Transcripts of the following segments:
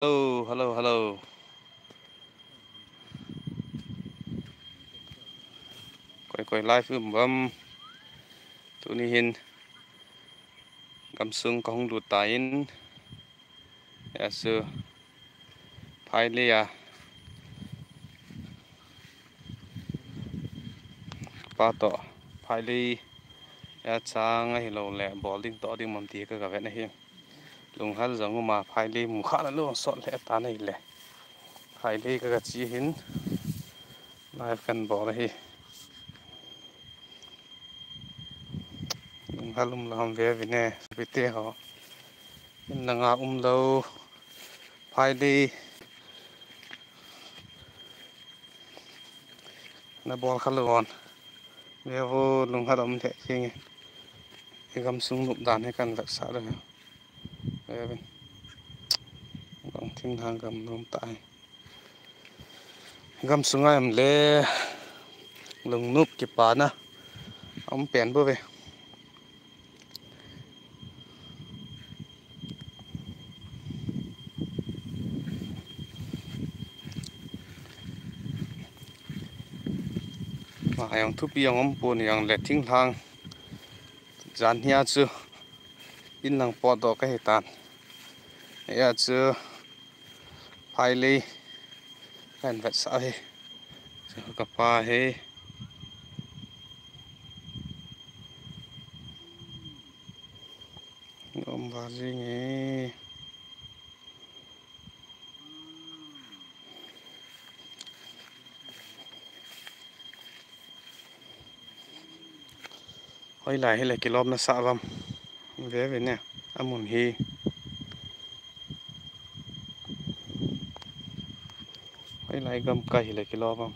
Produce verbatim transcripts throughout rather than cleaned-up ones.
Hello, hello, hello. Koi koi live um bam. Tuni hin gamsung kahung lut tan. Asu phailei a pa to phailei a chang ahilou le bol ding to ding mam ti ka ka vet na hi. Lunghal jong uma phailei mu kha na lo sot le ta nei le. Phailei ka ka chi hin live kan bol hi. Lunghal um lam ve vine pite ho. In langa um lo phailei na bol kha lo on. Ve vo lunghal um the king. I gamsung nup dan he kan vet sa lo. Ve vin. Bang thinglhang gam nom ta hi. Gamsunga em le lungnup kipana um pen bou ve. Ayong thupi ang um pon yang le thinglhang jan hia chu in lang pot do ka hi tan. Ya chu phailei kan vet sa hi. Chu ka pa hi. Om ba jing e. Hoilai hile kilom na sa vam. Ve ve ne. Amun hi. Hoilai gam kai hile kilom vam.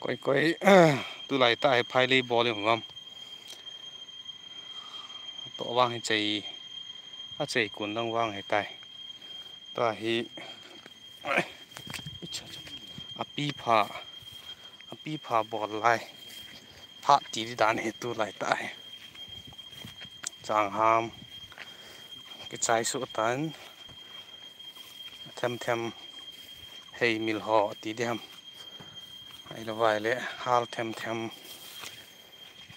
Koi koi tulai ta hi phailei bol vam. To vang hi chei a chei kun lang vang hi tai. Ta hi api pha api pha bol lai. Pha ti di dan hi tulai ta hi. Chang ham kichai su tan. Them them hei mil ho ti di ham. Ai lo vai le hal them them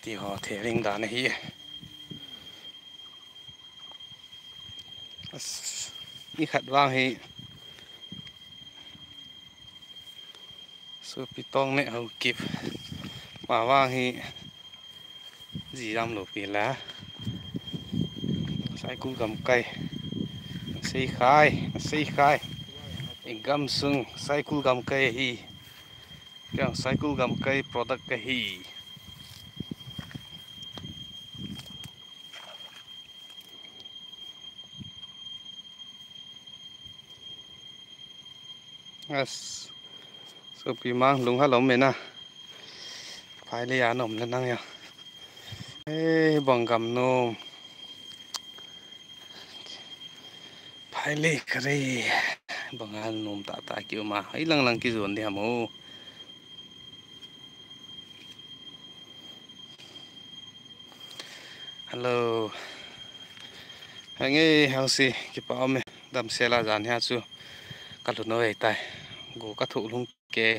ti ho the ring dan hi. Ni khat vang hi Supi tong ne ho kip. Ma vang hi ji jam lo pi la. Saikul gam kai. Sei khai, sei khai. I gamsung Saikul gam kai hi. Kang Saikul gam kai product ka hi. As sopi mang lung halom mena. Phailei a nom na nang ya. Eh, bang gam nom. Phailei kare. Bang hal nom ta ta ki uma. Ai lang lang ki zon di ham o. Hello. Henge hausi kipa ome dam sela jan hia chu ka lhun noi tai. Go ka thu lhung ke.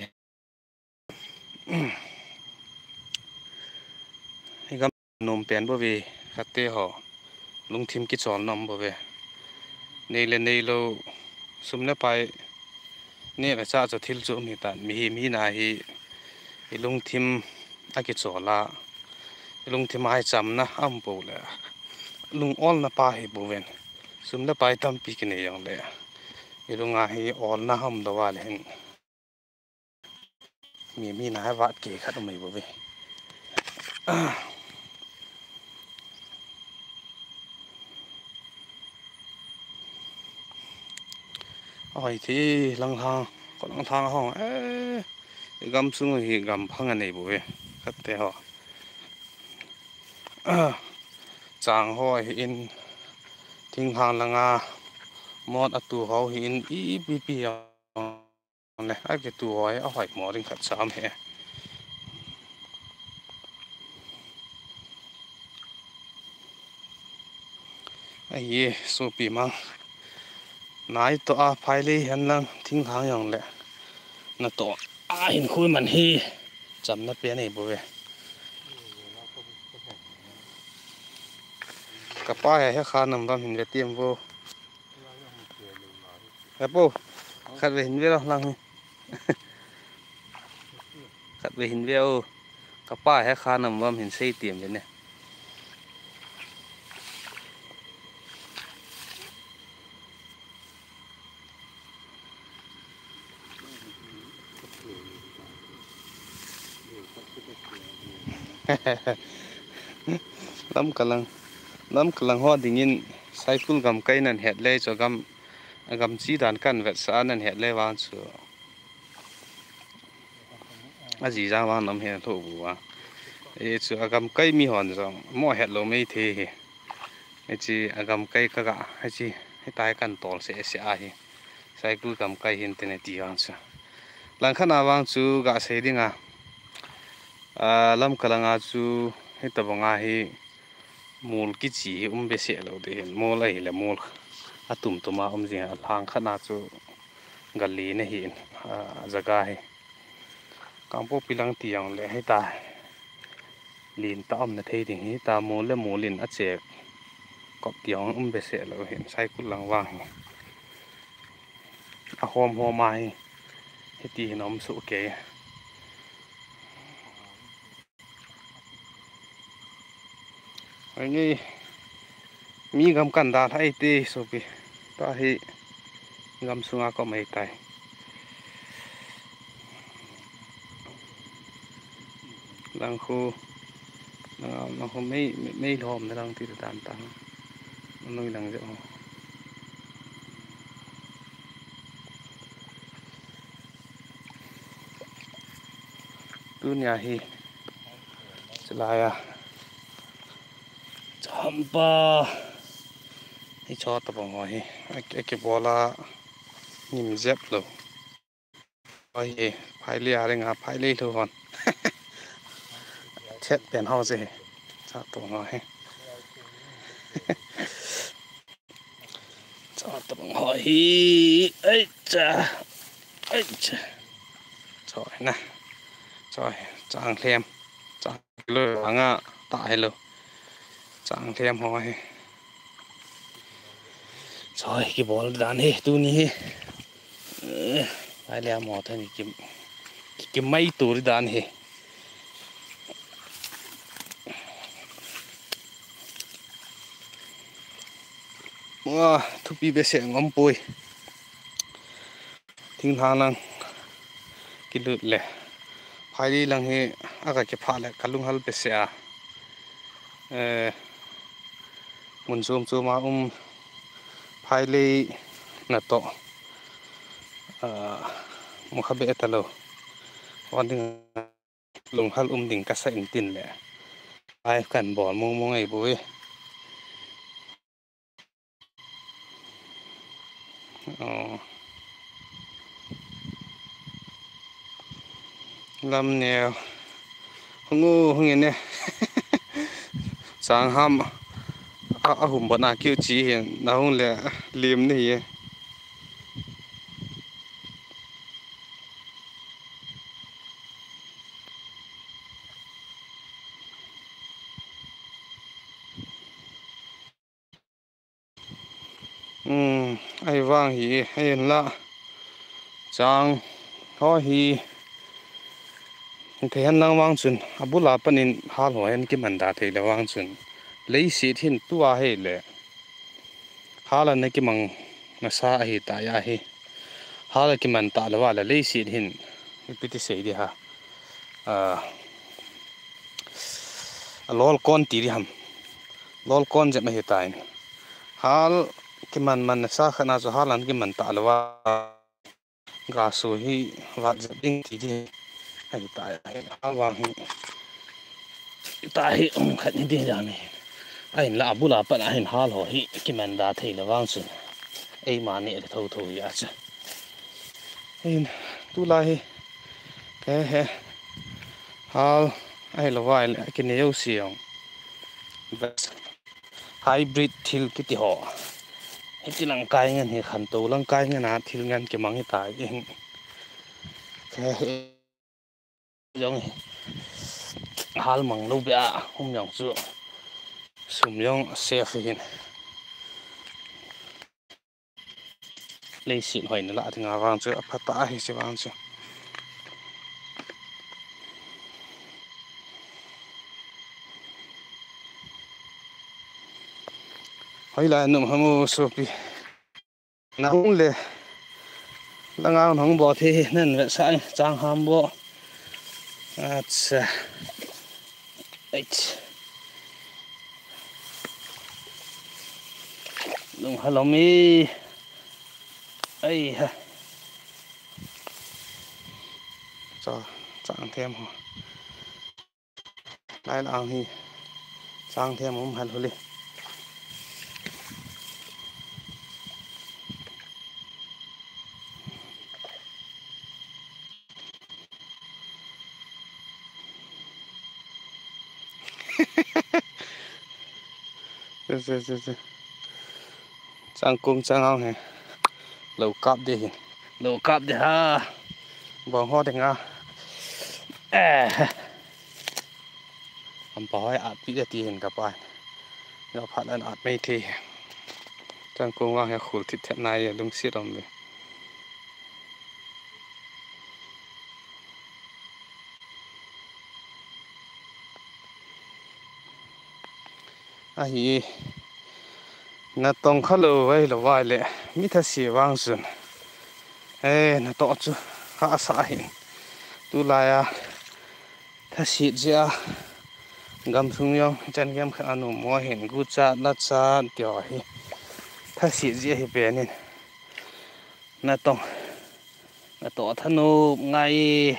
Hi gam nom pen bou ve khat te ho. Lungthim kichol nom bou ve. Nei le nei lou sum le pai. Neh le chah chu thil chu um hi tan, mihem hina hi i lungthim a kichol a, i lungthim a hi chamna a um pou le, lung olna pa hi bou ven, sum le pai tampi kinei jong le, i lung a hi olna a um lou a le hin, mihem hina hi vat kei khat um hi bou ve. Ahoi thi lang thang, ko lang thang hong, eh, i gam sung hi gam phang anei bou ve, khat te ho. Chang ho hi in, thinglhang langa, mot atu ho hi in, ipi pi a. le, a kitu hoi, a hoi mo ding khat sam he. Ahi, sopi mang. Nai to a phai le hen lang, thinglhang jong le. Na to a hin khui man hi. Cham na pe nei bo ve. Ka pa he, he kha nam vam hin ve tiam vo. He po, khat ve hin ve lo lang hi. Khat ve hin ve o. Ka pa he kha nam vam hin sei tiam ve ne. Lamka lang, Lamka lang ho dingin Saikul gamkai nan het le chu gam, gam chi dan kan vetsah a nan het le vang chu. A ji jang vang nam he tho bu a. E chu a gamkai mi hon jong mo het lo mei the hi. E chi a gamkai ka ga, e chi, hitai kan tol se se a hi. Saikul gamkai hin tene ti vang chu. Langkhat a vang chu ga sei ding a. A, Lamka lang a chu hitabang a hi mol kichi hi um be se lo de hin. Mol ahi le mol a tum tum a um jing a, langkhat a chu gal li na hi in, a, jaga hi. Kangpokpi lang ti jong le hita. Lin ta um na thei ding hi ta mol le mol in a chek. Kop ti jong um be se lo hin Saikul lang vang hi. A hom hom a hi. Hiti hin um su ke. Angi mi gam kan da lhai te sopi. Ta hi gam sunga ko mai tai. Lang khu, lang, lang khu mei, mei, mei lhom na lang ti dan ta. Noi lang je ho. Tunia hi chulai a champa hi cho tabang ho hi. Ake, ake bola nim jep lo. Oi, phai le a ring a, phai le lu hon. Chet pen ho je. Cha to ho he. Cha to ho hi. Ai cha. Ai cha. Choi na. Choi, chang lhem. Chang lo anga ta he lo. Chang lhem ho he. Choi, kibol dan hi, tuni hi. Eh, ai le mo than ki, ki, ki mai tu ri dan hi. Wa, thupi be se ngom pui. Thinglhang lang kilut le. Phaili lang hi a ka kipha le ka lunghal be se a. Eh, mun chom chom a um Phaili na to. Ah, mu kha be ta lo. Wan ding lunghal um ding ka sa in tin le. Ai kan bol mong mong ai bui. Oh. Lam neo. Hung u, hung ine. Chang ham. A, a hum bana kiu chi hin. Na hung le lim ni hi. Um, ai vang hi, ai la. Chang ho hi. Thei han lang vang chun, a bula panin hal ho hen kiman da thei le vang chun. Leiset hin tua hei le. Hal a na kimang nasa ahi ta ya hi. Hal a kiman ta le va le leiset hin. Ipi ti sei di ha. Ah, a lol kon ti di ham. Lol kon jep ahi ta in. Hal kiman man nasa khat na chu hal an kiman ta le va. Ga su hi vat jep ding ti di. Ahi ta ya hi. Hal vang hi. Ta hi um khat ni di dan hi. Ahin la a bula pan ahin hal ho hi kiman da thei le vang chun. Eima ne le tho tho hi a chu. Ahin Tulai hi, he, he, hal, ahilou vai le, kine jouse jong. Bas, hybrid thil kiti ho. Hiti lang kai ngen hi, khantou lang kai ngen a, thil ngen kimang hi tai. He, he. Jong hi hal mang lou beh a um jong chu sum jong safe hin. Leiset hoina lah dinga vang chu apha tah ahi chu vang chu. Hoilai nom ham o sopi. Nahung le. Langa nahung bol thei hi, nan vetsah in, chang ham bol. Acha. Eit. Lung halom e. Ai ha. Cha, chang them ho. Lai lang hi. Chang them um hal huli. Chang kung chang ang he. Lou kap de hi. Lou kap de ha. Bong ho de nga. Eh. Am pa hoi at pi de ti hin ka pa. Yo phat an at mei thi. Chang kung wang he khul thit thet nai lung sit om de. Ahi, natong kha lou vai lou vai le, mi thase vang chun. Eh, natoh chu kha asa ahi. Tulai a, thase jeh a, gamsung jong, chan gam kha anu mo hin, gucha, lacha, ti ho hi. Thase jeh hi penin. Natong. Natoh thanop ngai.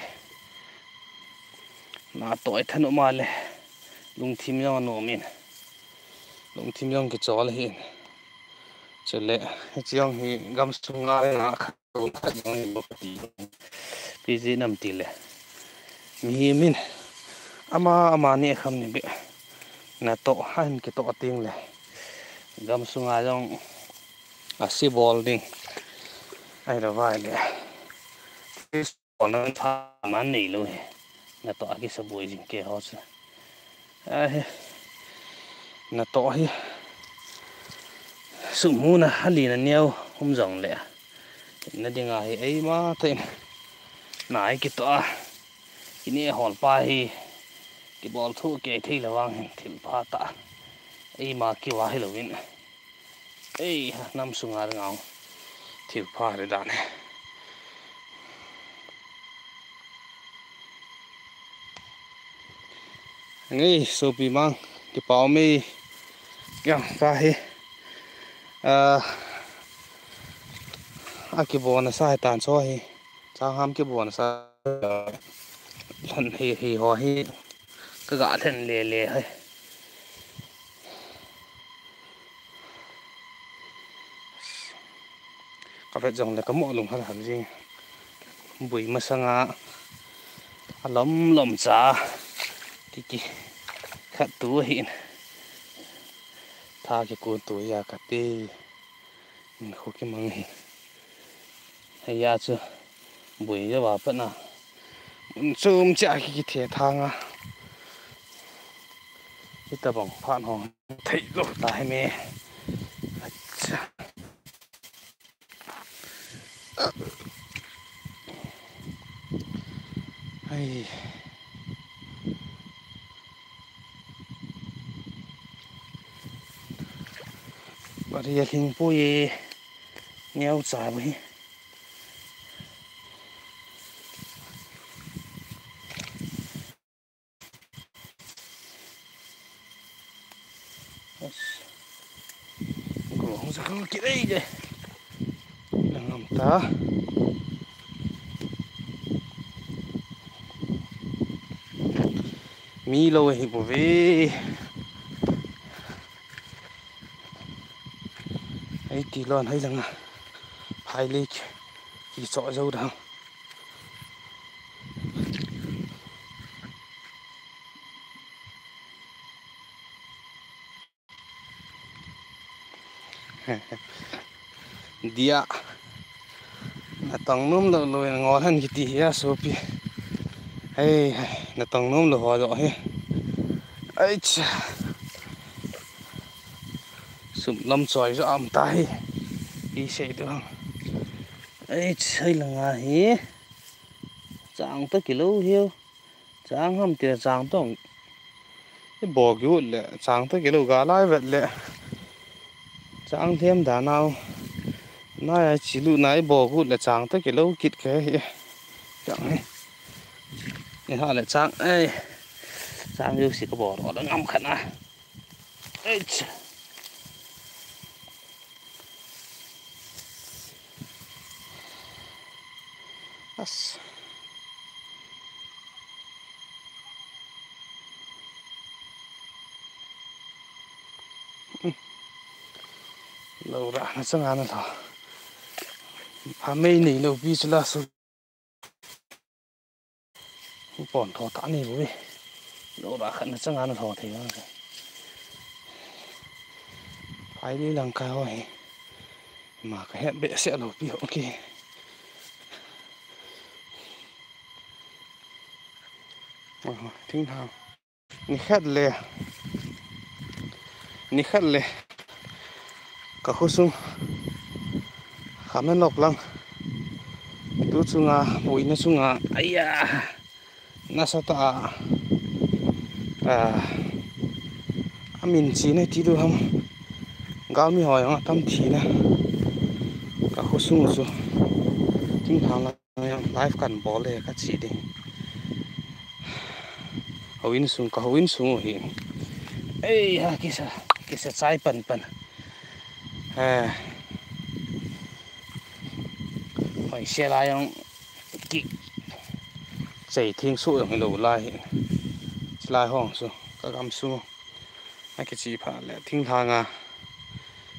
Natoh thanop ma le. Lungthim jong anom in. Lungthim jong kichol hin. Chule, hiche jong hi gamsunga le nga khat jong hi bou kati. Pi ji nam ti le. Mihem in. Ama, ama ni kham ni be. Natoh, ahin kitoh ting le. Gamsunga jong. Ase bol ding. Ahilou vai le. Bol na tha man nei lou hi. Natoh a kisa boi jing kei ho chu. Ahi. Natoh hi. Sum huna hali na neo hum jong le. Na dinga hi eima tah in. Nai kitoh a. Kine hol pa hi. Kibol thu kei thei le vang hin thil pha tah. Eima kiva hi louvin. Ei, nam sunga ngau. Thil pha le dan. Ngai, sopi mang, kipa um e. Yang, pa hi. Ah, akibona sa hi tan so hi. Chang ham kibona sa. Lhan hi, hi ho hi. Ka ga lhen le le hai. Ka vet jong le ka mo lung hal hal jing. Bui masanga alom lom cha. Kiki khat tu hin. Tha kikun tu ya kati. Min khu kimang hi. Hei a chu bui jo va pat na. Mun chum cha ki, kithe thang a. Hitabang phat hong thei lou ta hi me. Acha. Ai. Pari a hing pui e. Neo cha bu hi. Go hong sa khang ki dei de. Nangam ta. Mi lou hi bou ve. Ei ti lon hai langa. Phai le ki, ki cho jo dang. Dia. Natong nom lou lou in ngol hen kiti hi a sopi. Hei, hei, natong nom lou ho jo hi. Ai cha. Sum lam choi jo am ta hi. Hi sei du ham. Ai cha, hei langa hi. Chang ta kilou hiu. Chang ham tia chang tong. I bo ki ut le, chang ta kilou ga lai vet le. Chang them da nau. Na ya chi lu na i bo ki ut le chang ta kilou kit ke hi. Chang hi. Ni ha le chang ai. Chang yu si ka bo ro da ngam khat na. Ai cha. As. Lou ra na changa na tho. Pha mei nei lou pi chu la su. Pon tho ta ni bu. Lou ra khat na changa na tho thei. Phai li lang ka ho hi. Ma ka het be se lou pi ho ki. Thing thang. Ni khat le. Ni khat le. Ka khosung. Khamen lok lang. Tu chunga, puina chunga. Aya. Nasa ta a. A. Amin chi na ti du ham. Galmi ho jong atam thi na. Ka khosung chu. Thing thang la. Live kan bol le ka chi ding. Houin sung, ka houin sung hi. Ei ha, kisa, kisa chai pan pan. Eh. Hoi se la jong ki. Chei thing su jong hi lou lai hi. Chi lai hong su, ka gam su. A kichi pha le, thinglhang a,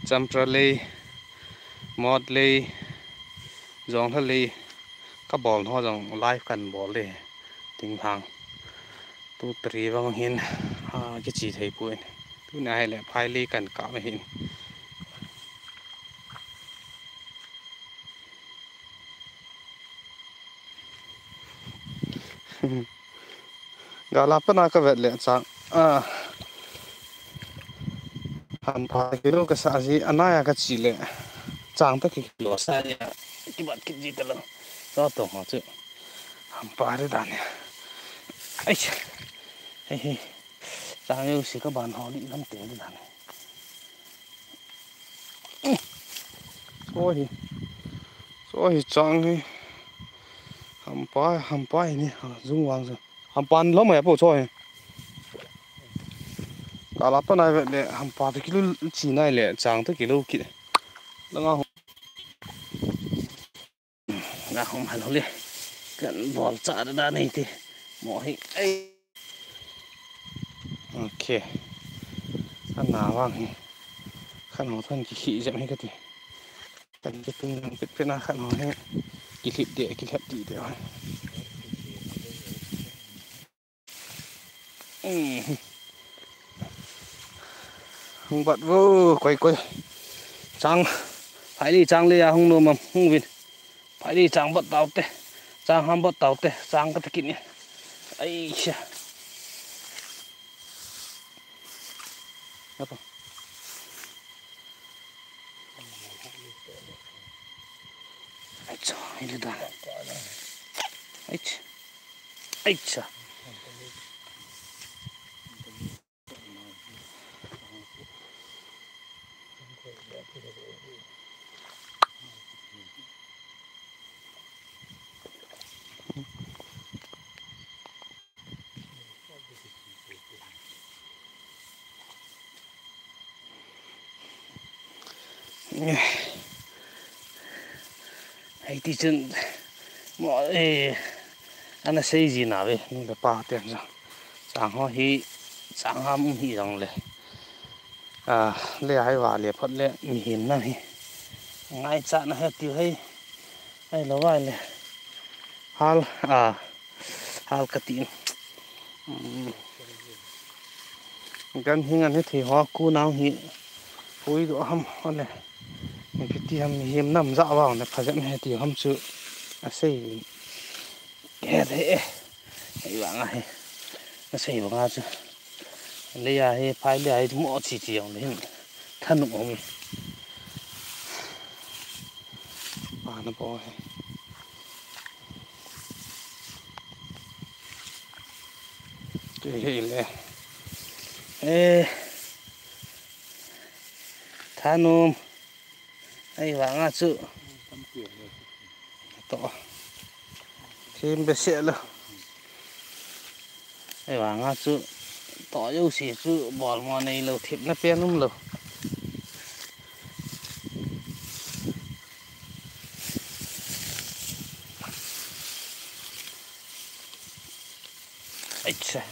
Champra lei, Mot lei, Jonglha lei, ka bol ho jong live kan bol le, thinglhang. Tu tari vang hin, a kichi thei poi. Tuni a hi le, phai lei kan kap ahin. Gala pana ka vet le chang. Ah. Hampa kilo ka sa ji anaya ka chi le. Chang ta kilo sa ji. Kibat kit ji ta lo. To to ho chu. Hampa ri dan ya. Ai. Hei hei. Chang yo si ka ban ho li lam te ri dan. Cho hi. Cho hi chang hi. Hampa, hampa hi ni, ha, jung wang jung. Hampa lo mai po cho hi. Gala pa nai ve le, hampa te kilo chi nai le, chang te kilo ki. Langa ho. Nga hom hal hole. Kan bol cha da da nei te. Mo hi. Ai. Ok. Ana vang hi. Khan ho than ki khi jam hi ka ti. Kan ki tung jam pit pit na khan ho hi. Ki lhip de, ki lhep ti de. Hung bat vo, koi koi. Chang, phai li chang le ya hung nom am, hung vin. Phai li chang bat tau te. Chang ham bat tau te. Chang ka te kin ni. Ai sha. Apa? Ai cha, ini dah. Ai cha. Ai cha. Hei ti chun mo, eh, ana sei ji na ve, nung le pa ten jong. Chang ho hi, chang ham um hi jong le. A, le hai va le phot le mihem na hi. Ngaichat na he tiu hei. Ai lo vai le. Hal, a, hal ka tin. Um, gan hi ngan he thei ho ku nau hi. Pui do ham ho le. Kiti ham him nam ja vang le pha jep he ti ham chu asei. He the e. Ei vang a he. Asei vang a chu. Lei a he, phai lei a he, mo chi chi jong le hin. Thanop um. Pa na po he. Ti hi le. Eh. Thanop. Ei vang a chu. To. Thim behseh lou. Ei vang a chu. To jouse chu bol mo nei lou, thepna pen um lou. Acha.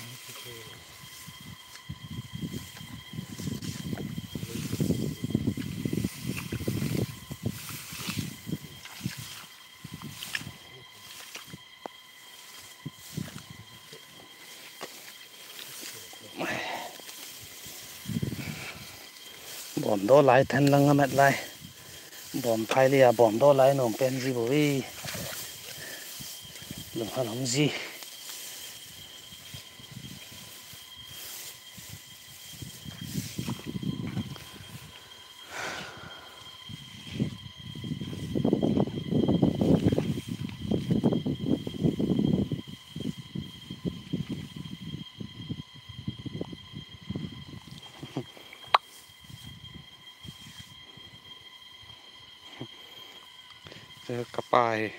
Bom do lai, than lang amat lai. Bom phai lei a bom do lai nom pen ji bou e. Lung hal hom ji. Ka pa hi.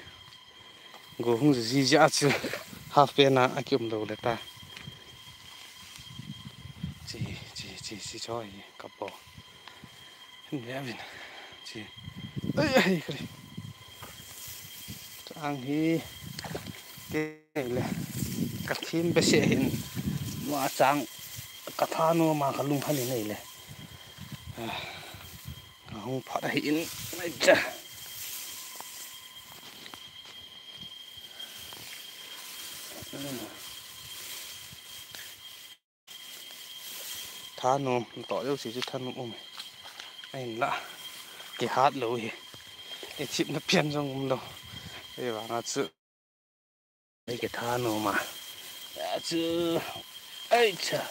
Go hung ji ji a chu half pen a, a kium lou le ta. Chi, chi, chi, chi choi ka po. Hin ve vin. Chi. Ai, ai, kari. Chang hi. Te le. Ka thim behseh hin. Wa chang ka thanom a ka lung hal in ei le. Ah. Ka hung phat ahi in, ai cha. Thanom, to jouse chu thanom um. Ahin la, kihat lou hi. Ei thepna pen jong um lou. Ei vang a chu. Ei kithanom a. Ya chu. Ai cha.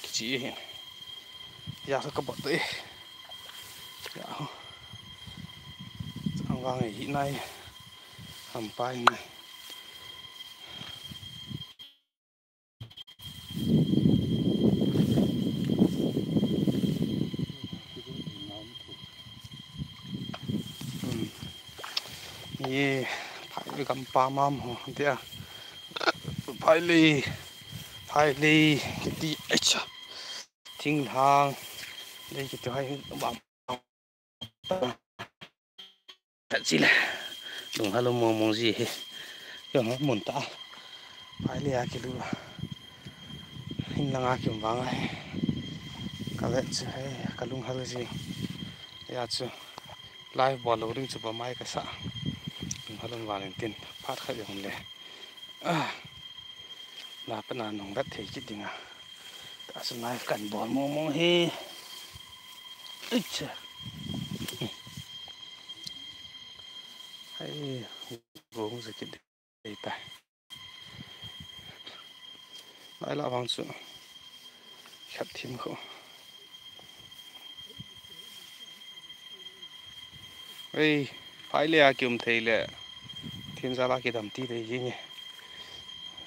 Kichi hi. Ya ka bot e. Ya ho. Chang vang hi nai. Ham pai nai. Hmm. Ye, phai le gam pa mam ho dia. Phai le, phai le, kiti, ai cha. Thinglhang, le kiti hai bang. Tat chi le. Lung hal um mong mong ji hi. Kei hung mun ta. Phai le a kilu. Hin lang a kium vang a hi. Ka vet chu hi, ka lung hal ji. Ya chu. Live bol lou ding chu ba mai ka sa. Lung hal um vang in tin. Phat khat jong le. Ah. La pa na nung vet thei kit ding a. Ta chu live kan bol mong mong hi. Icha. Hai, gong za kit ding ta. Lai la vang chu. Khat thim kho. Ei, phai le a kium thei le. Pathen jal a kidam ti dei jing e.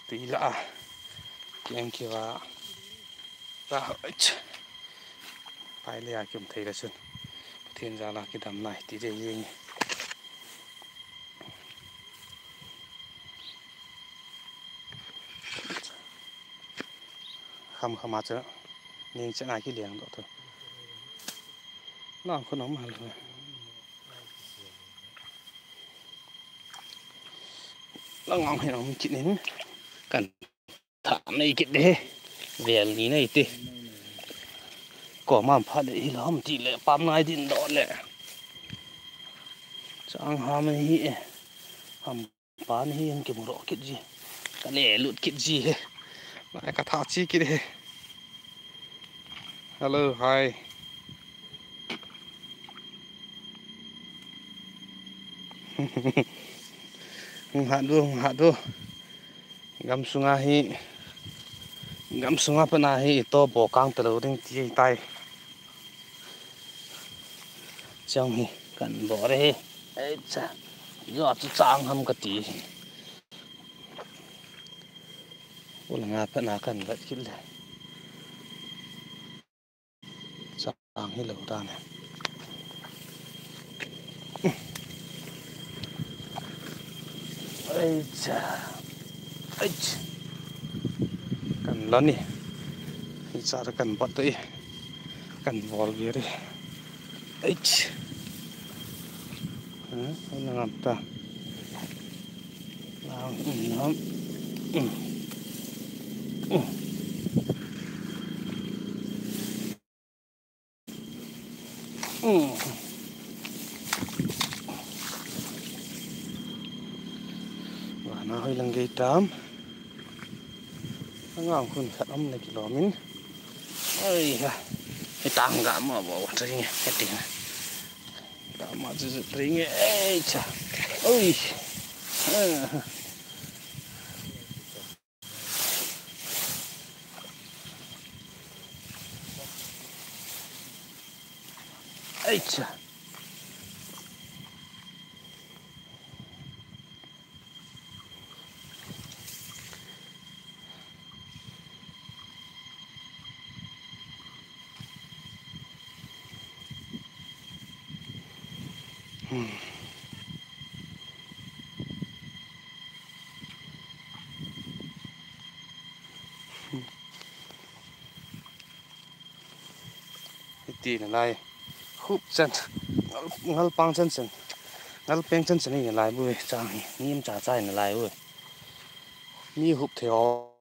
Tui la a. Kiang kiva. Ta, ach. Phai le a kium thei le chun. Pathen jal a kidam nai ti dei jing e. Kham kham a chu ning chana kiliang doh tho. Lang khun om hal. Lang lang hin om kit in kan tha nei kit de. Vel ni nei te. Ko mam pha le hi lam ti le pam ngai din doh le. Chang ha mai hi e. Ham Pan hi an kimu ro kit ji. Ka le lut kit ji he. Lai ka tha chi kit he. Hello, hi. Hung hat du, hung hat du. Gamsunga hi, gamsunga pana hi ito bokang talou ding ti tai. Chang hi kan bore hi. Ei cha. Yo chu chang ham kati. Ulanga pana kan vet kit le. Chang hi lou dan e. Ei cha. Ei cha. Kan lon e. Ei cha kan bot e. Kan bol ve e. Ei cha. Ha, na ngam ta. Lang, um, ngam. Um. Um. Vana hoi lang gei tam. Angang hun khat um le kilom in. Oi ha. Hitang ga ma bo tring. Heting. Ga ma chu tring. Ei cha. Oi. Ah. Ei cha. Hmm. Hiti nalai. Khup chan. Ngal, ngal pang chan chan. Ngal peng chan chan hi nalai bu e, chang hi. Nim cha cha hi nalai bu e. Mi hup thei o.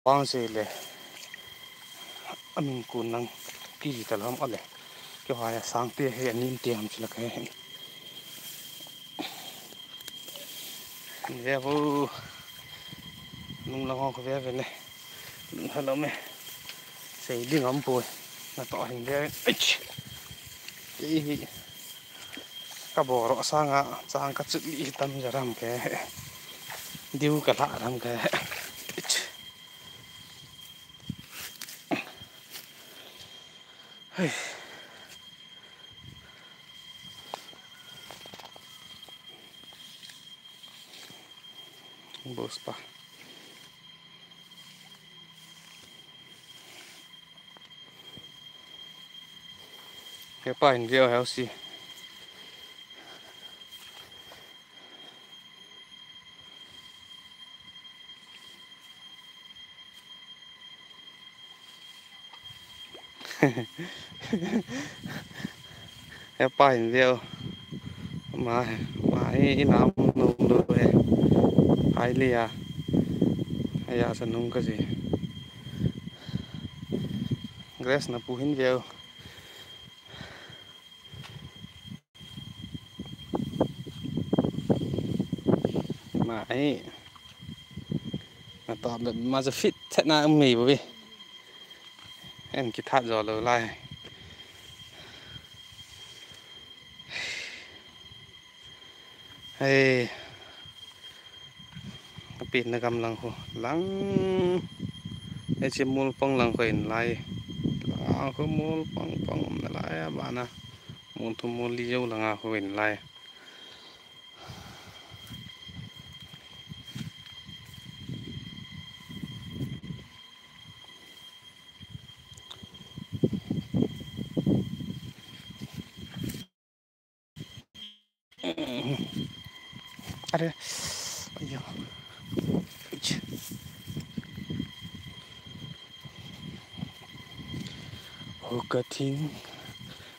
Pang se le. Amin kun nang. Ki ji ta lam ale. Kei hua ya sang te he, anim te ham chila ka he. Ve vo. Nung lang ho ve ve le. Nung hello me. Sei ding am poi. Na to hin ve. Ach. Kei hi. Ka boro sanga chang ka chut li tam ja ram ke. Diu ka la ram ke. Ach. Hei. Bospa. Hepa hin veo heusi. Hepa hin veo. Ma he, ma hi inam nung lu he. Hai lia. Aya sa nung ka si. Grace na pu hin veo. Ma ai. Na to le ma ja fit thet na um mei bo ve. En ki that jo lo lai. Hei. Kapit na gam lang khu. Lang. Ei chi mul pang lang khu in lai. Lang khu mul pang pang um na lai a ba na. Mul thu mul li jo lang a khu in lai. Are, ayo. Hoka thing,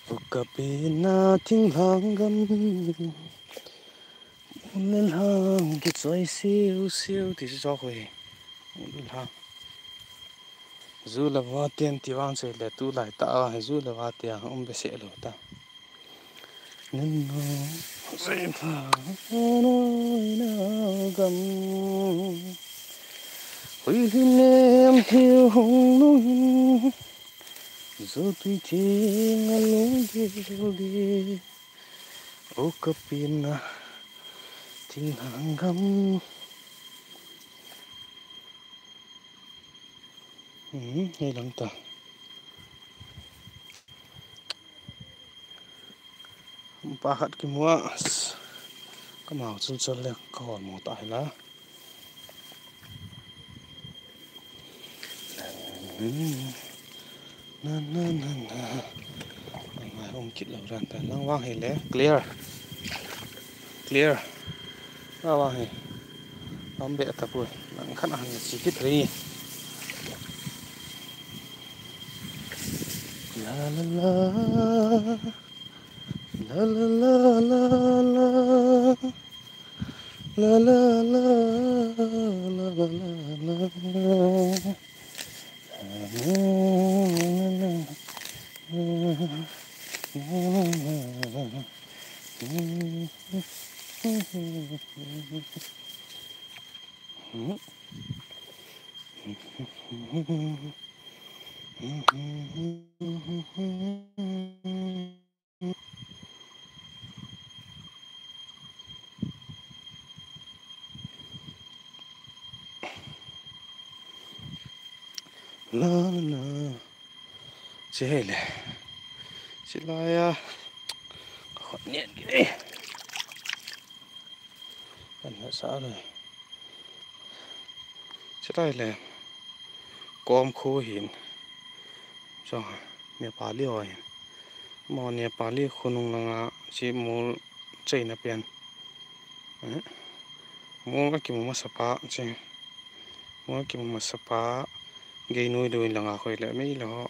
hoka pena thing lang gam. Mun le lhang kichoi siu siu ti chu chok hui. Mun le lhang. Ju le va tian ti vang sei le tulai ta a, ju le va tian um be se lo ta. Nin no sei pha noi na gam. Hui hi nem hiu hung nung. Ju tui thing a lung gil gil. O ka pina, Nangam. Hmm, hei lang ta. Pa khat kimu a, kamau chul chul le ka hol mo ta hi la. Na, na, na, na. Ngai hung kit lo ran ta. Lang vang hi le. Clear. Clear. Lang vang hi. Lam be ta pui. Lang khan a hang si kit ri. La, la, la. La, la, la, la, la. La, la, la, la, la, la, la. La, la, la. Che hele. Che la ya. Ka khut nian ke. Kan na sa le. Che la le. Kom khu hin. So, Nepali ho hin. Mo Nepali khonung langa che mol cheina pen. Eh? Mol a kimu masapa che. Mol a kimu masapa. Gei noi doi langa khoi le mei lo.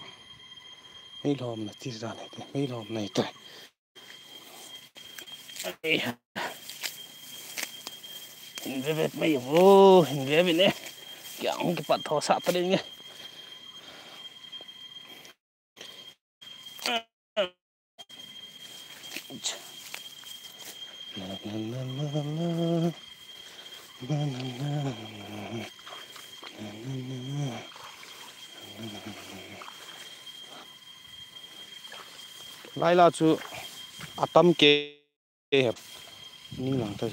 Mei lo na ti dan he. Mei lo na ite. Hin ve ve mei vo, hin ve ve ne. Kya hung kipat tho sa ta le nge. Laila chu atam ke he ning lang ta.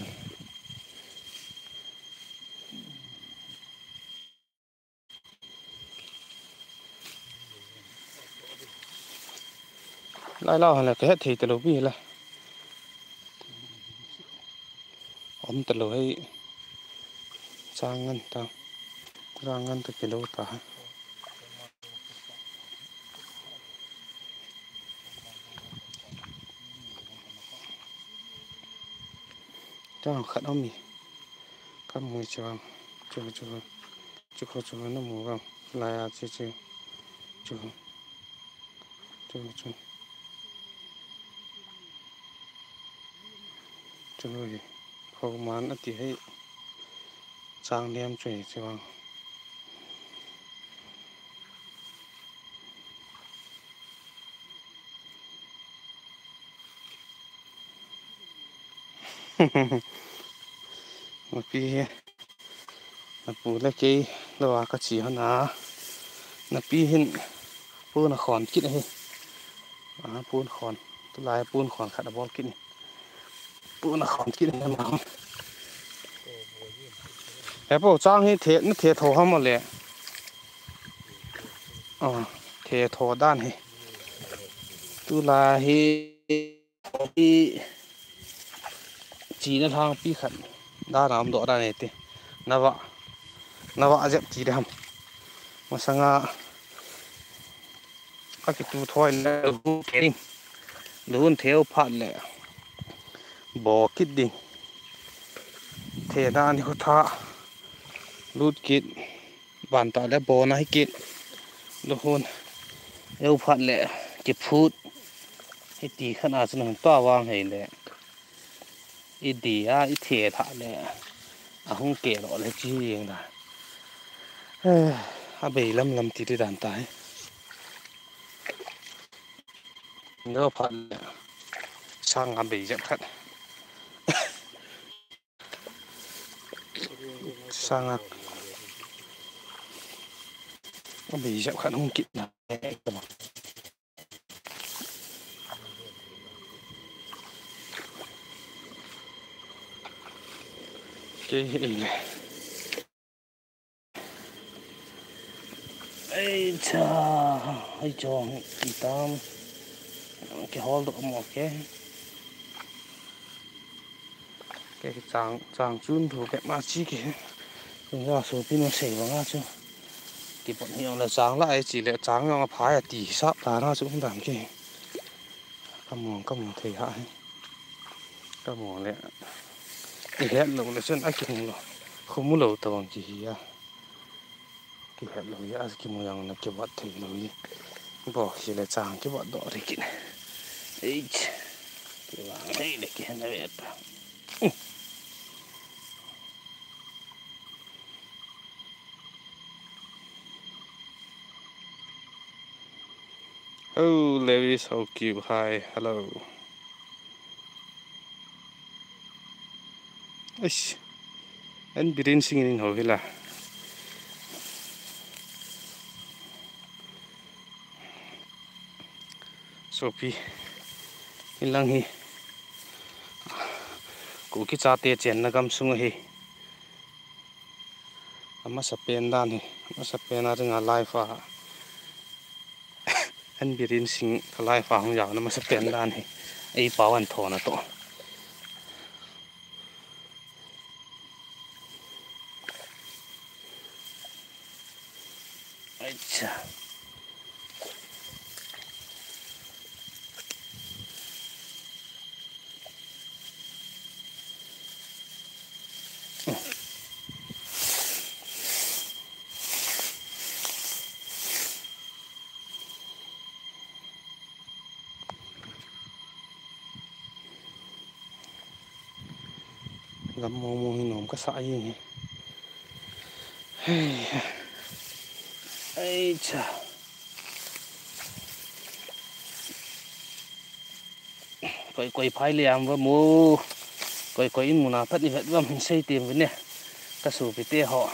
Laila hale ka het thei ta lo pi la. Om ta lo hei. Chang ngan ta. Chang ngan ta kilo ta ha. Chang khat om mi. Ka mu chu vang. Chu chu. Chu khu chu na mu vang. La ya chu chu. Chu. Chu chu. Chu hi. Khoman ati hei. Chang liam chu hi chu vang. Napi hi. Napu le kei lou a ka chi hon a. Napi hin pun a khon kit ahi. A, pun khon. Tulai pun khon khat a bol kit ni. Pun a khon kit ni ma. He po chang hi the, na the tho ham le. A, the tho dan hi. Tulai hi. Pi china lhang pi khat. Da nam do da ne ti. Nava. Nava jep ti de ham. Masanga. Ka kitu thoi le hu kering. Lun theu phat le. Bo kit ding. The dan ni khu tha. Lut kit. Ban ta le bo na hi kit. Lu hun. Eu phat le. Kiphut. Hiti khan a chun hung ta vang hei le. I di a, i the tha le. A hung ke lo le chi jeng da. Eh, a bei lam lam ti di dan ta hi. Ndo phat le. Sang a bei jep khat. Sang a. A bei jep khat hung kit na. Kei hi ei le. Ei cha, ei chong hi tam. Kihol doh mo ke. Kei chang, chang chun thu ke ma chi ke. Kun ja so pin sei banga chu. Kipot hi ong le chang la ei chi le chang ong a phai a ti sap ta na chu um dan ke. Ka muang, ka muang thei ha hi. Ka muang le. I het lo le chun a kimu lo. Khumu lo tawng ki hi a. Ki het lo hi a kimu yang na ki vat thei lo hi. Bo hi le chang ki vat do ri kin. Ei. Ki vang hei le ki hen ve ta. Oh, Lewis, how cute. Hi, hello. Eish, an Biren Singh in ho hila. Sopi, in lang hi. Kuki chate chenna gam sung hi. Amasa pen dan hi, amasa pen a ringa live a. An Biren Singh ka live a hung jaona amasa pen dan hi. Ei pau an thona to. Acha. Gam mong mong hi nom kasa ahi. Hei. Ei cha. Koi koi phai le am va mu. Koi koi in muna phat i vet vam hin sei tem vine. Ka su pi te ho.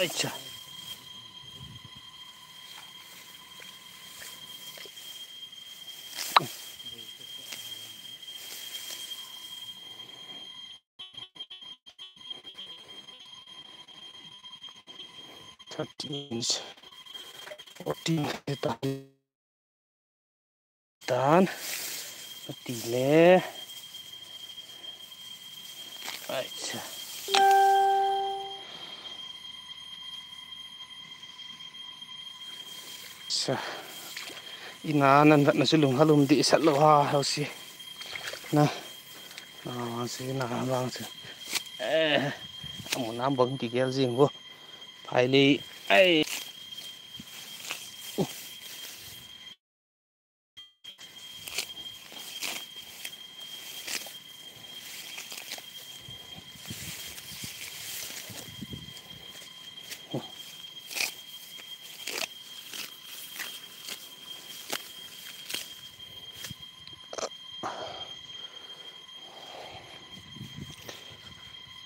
Acha. Thirteen, fourteen, Dan. Ati le. Acha. Sa. Ina nan vat na sulung halum di sat lo ha, hausi. Na. Ah, si na bang si. Eh, amu nam bang ki gel jing bo. Phai le. Ai.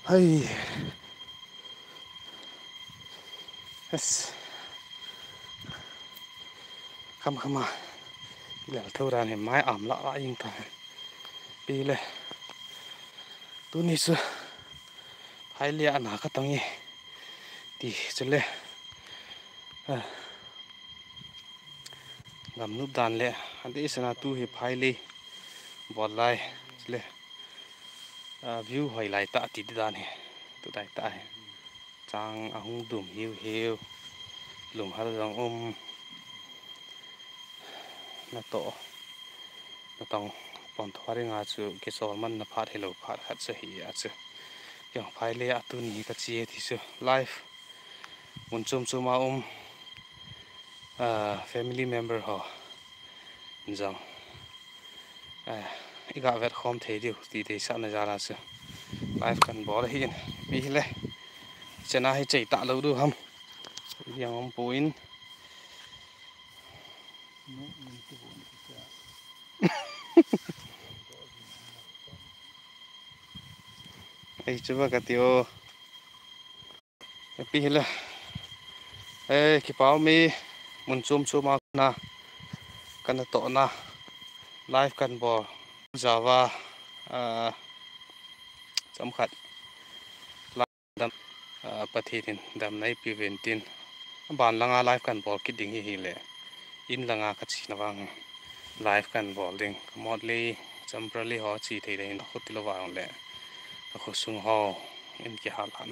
Hai. Yes. Kham kham a. Lel tho dan hi mai am la la ing ta. Pi le. Tuni chu. Phai le ana ka tang e. Ti chu le. Ah. Gam nup dan le. Ante isana tu hi phai le. Bol lai. Chu le. Ah, view hoi lai ta ti dan hi. Tu dai ta hi. Chang ahung dum hiu hiu. Lum hal jong um. Na to. Na tong pon thua ringa chu kisol man na phat hilo phat khat sa hi a chu. Kiang phai le a tuni ka chi ti chu. Live. Mun chum chum a um. Ah, family member ho. Jong. Ah, i ga vet khom thei diu, ti deisah na jal a chu. Live kan bol ahi in. Pi hi le. Chena hi chei ta lo diu ham. Yang um pu in. Ei chu ba ka ti o. Pi hi le. Ei, kipa um e, mun chom chom a kana tohna live kan bol. Java, ah, chomkhat la dam, ah, Pathen in damna eipeuvin tin, aban langa live kan bol kit ding hi hile, in langa kachena vang live kan bol ding. Ka Moreh le Champhai le ho che thei ding ahin, khuti lou vang le, ka khosung ho in kihalhah